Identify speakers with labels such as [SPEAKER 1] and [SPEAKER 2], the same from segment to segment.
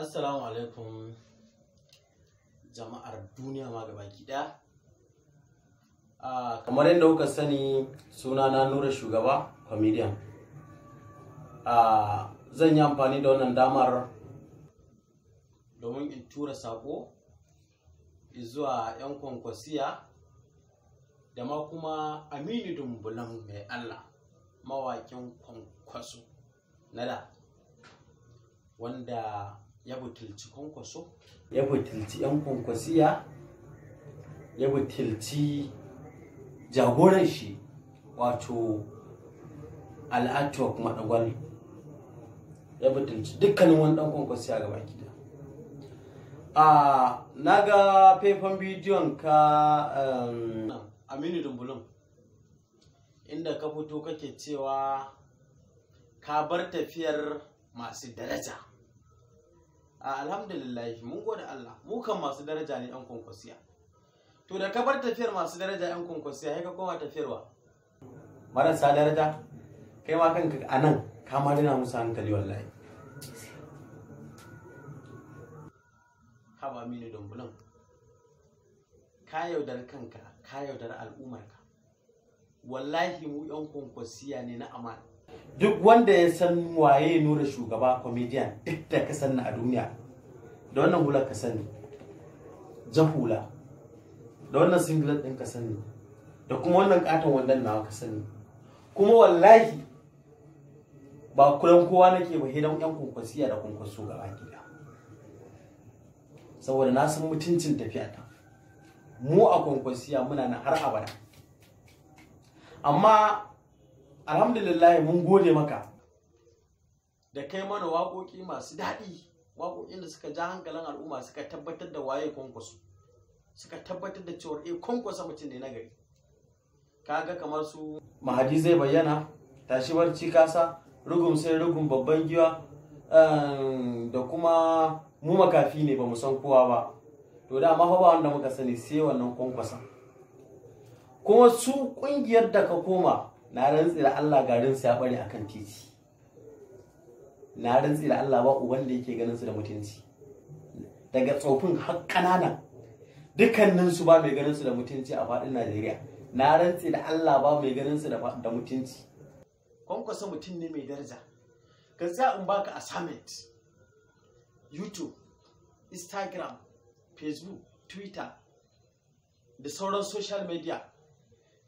[SPEAKER 1] Assalamu alaikum jama'ar duniya ma gabaki daya. Kamar yadda kuka sani, suna na Nura Shugaba comedian. Zan yi amfani da wannan damar domin in tura sako zuwa 'yan Kwankwasiya da ma kuma Aminu Dumbulan mai Allah, mawakin Kwankwaso na da, wanda ya butulci Kwankwaso, ya butulci 'yan Kwankwasiya, ya butulci jagoran shi, wato Al'atuwa kuma Dagwal, ya butulci dukkanin wani dan Kwankwasiya gaba gida. A na ga faifan bidiyon ka, Aminu Dumbulun, inda ka fito kake cewa ka bar tafiyar masu daraja. Alhamdulillah, mun gode Allah, mu kan masu daraja ne, yan Kwankwasiya. To, da ka bar tafiyar masu daraja, yan Kwankwasiya, sai ka koma tafiyarwa marasa daraja. Kai ma kanka a nan ka ma rina musu hankali wallahi. Haba Aminu Dumbulun, ka yaudar kanka, ka yaudar al'ummarka. Wallahi mu yan Kwankwasiya ne na amana. Duk wanda ya san waye Nura Shugaba comedian, duk da ka sanni a duniya, da wannan hular ka sani, jan hula, da wannan singlet ɗin ka sani, da kuma wannan katon wandon nawa ka sani. Kuma wallahi ba kulan kowa nake ba, hidan yan Kwankwasiya da Kwankwaso gaba gida, saboda na san mutuncin tafiya ta. Mu a Kwankwasiya muna nan har abada. Amma alhamdulillah, mun gode maka da kai mana waƙoƙi masu daɗi, waƙoƙin da suka ja hankalin al'umma, suka tabbatar da waye Kwankwaso, suka tabbatar da cewar eh, Kwankwaso mutum ne na gari. Kaga kamar su Mahadi zai bayyana, tashi barci kasa, rugum sai rugum babban giwa, da kuma mu makafi ne ba mu san kowa ba. To, da amma ba wanda muka sani sai wannan Kwankwasa. Kuma su kungiyar da ka koma, na rantsi da Allah garin su ya bare akan titi. Na rantsi da Allah ba uban da yake ganin su da mutunci, daga tsofin har ƙanana, dukkanin su ba mai ganin su da mutunci a faɗin Najeriya. Na rantsi da Allah ba mai ganin su da mutunci. Kwankwasa mutum ne mai daraja. Ka tsaya in baka assignment. YouTube, Instagram, Facebook, Twitter da sauran social media,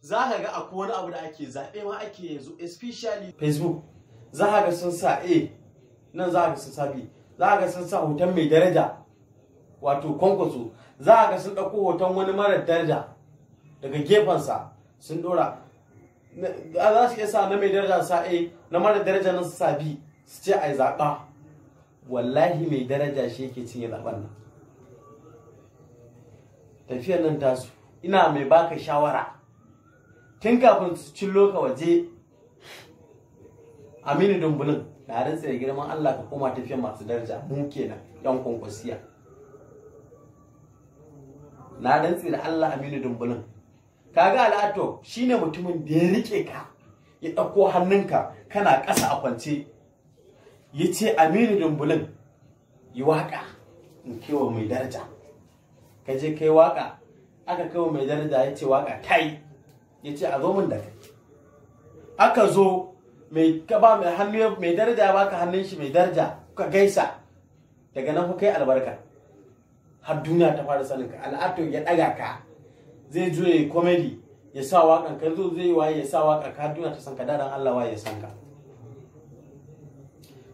[SPEAKER 1] za ka ga akwai wani abu da ake zaɓe ma ake yanzu, especially Facebook. Za ka ga sun sa A nan, za ka ga sun sa B, za ka ga sun sa hoton mai daraja, wato Kwankwaso. Za ka ga sun ɗauko hoton wani mara daraja daga gefensa sun ɗora. Za su iya sa na mai daraja sa A, na mara daraja nan su sa B, su ce a yi zaɓa. Wallahi mai daraja shi yake cinye zaɓen nan. Tafiyar nan tasu, ina mai baka shawara, tun kafin su cillo ka waje, Aminu Dumbulin, na rantsa da girman Allah ka koma tafiyar masu daraja, mu kenan yan Kwankwasiya. Na rantsa da Allah, Aminu Dumbulin, kaga Al'ato shine mutumin da ya rike ka, ya ɗauko hannunka kana ƙasa a kwance, ya ce, "Aminu Dumbulin, yi waƙa in kewa mai daraja." Ka je kai waƙa, aka kawo mai daraja, ya ce waƙa ta yi, ya ce a zo min da kai. Aka zo, mai ba mai hannu, mai daraja ya baka hannun shi mai daraja, kuka gaisa. Daga nan ku kai albarka har duniya ta fara sanin ka. Al'ato ya ɗaga ka, zai zo ya yi comedy ya sa waƙan ka, zo zai waye ya sa waƙan ka, har duniya ta san ka. Dan Allah waye ya san ka?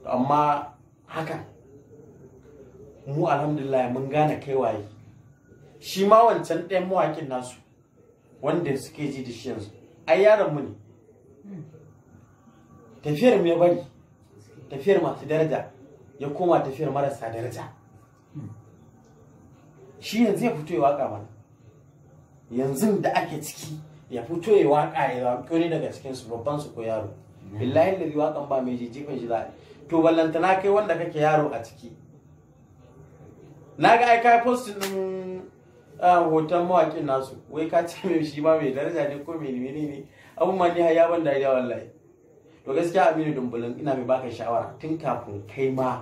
[SPEAKER 1] To, amma haka mu alhamdulillah mun gane kai waye. Shi ma wancan ɗayan mawaƙin nasu wanda suke ji da shi yanzu, ai yaron mu ne. Tafiyar mu ya bari, tafiyar masu daraja, ya koma tafiyar marasa daraja. Shi yanzu ya fito ya waka mana, yanzu da ake ciki ya fito ya waka, ya waƙo ne daga cikin su, babban su ko yaro. Billahi da wakan ba mai jijifan shi za a. To, ballantana kai wanda kake yaro a ciki. Na ga ai kai post din hoton mawaƙin nasu, wai ka ce mai shi ma mai daraja ne ko mai ne ne abun ma, ni har ya ban dariya wallahi. To, gaskiya Aminu Dumbulin, ina mai baka shawara, tun kafin kai ma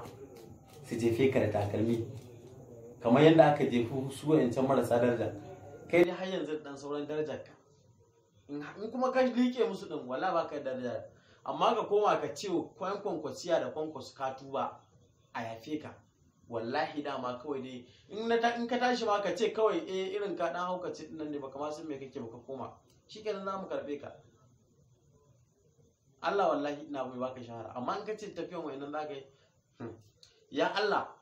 [SPEAKER 1] Su jefe ka da takalmi kamar yadda aka jefi su wa'ancan marasa daraja. Kai dai har yanzu dan sauran darajar ka. In kuma ka liƙe musu din, wala baka da daraja. Amma ka koma ka ce Kwankwasiya da Kwankwaso ka tuba, a yafe ka. Wallahi dama kawai dai in ka tashi ma ka ce kawai eh, irin ka dan haukace din nan ne, baka ma san me kake baka koma, shikenan, za mu karbe ka. Allah, wallahi ina mai baka shahara. Amma in ka ce tafiyan wa'annan za ka yi, ya Allah.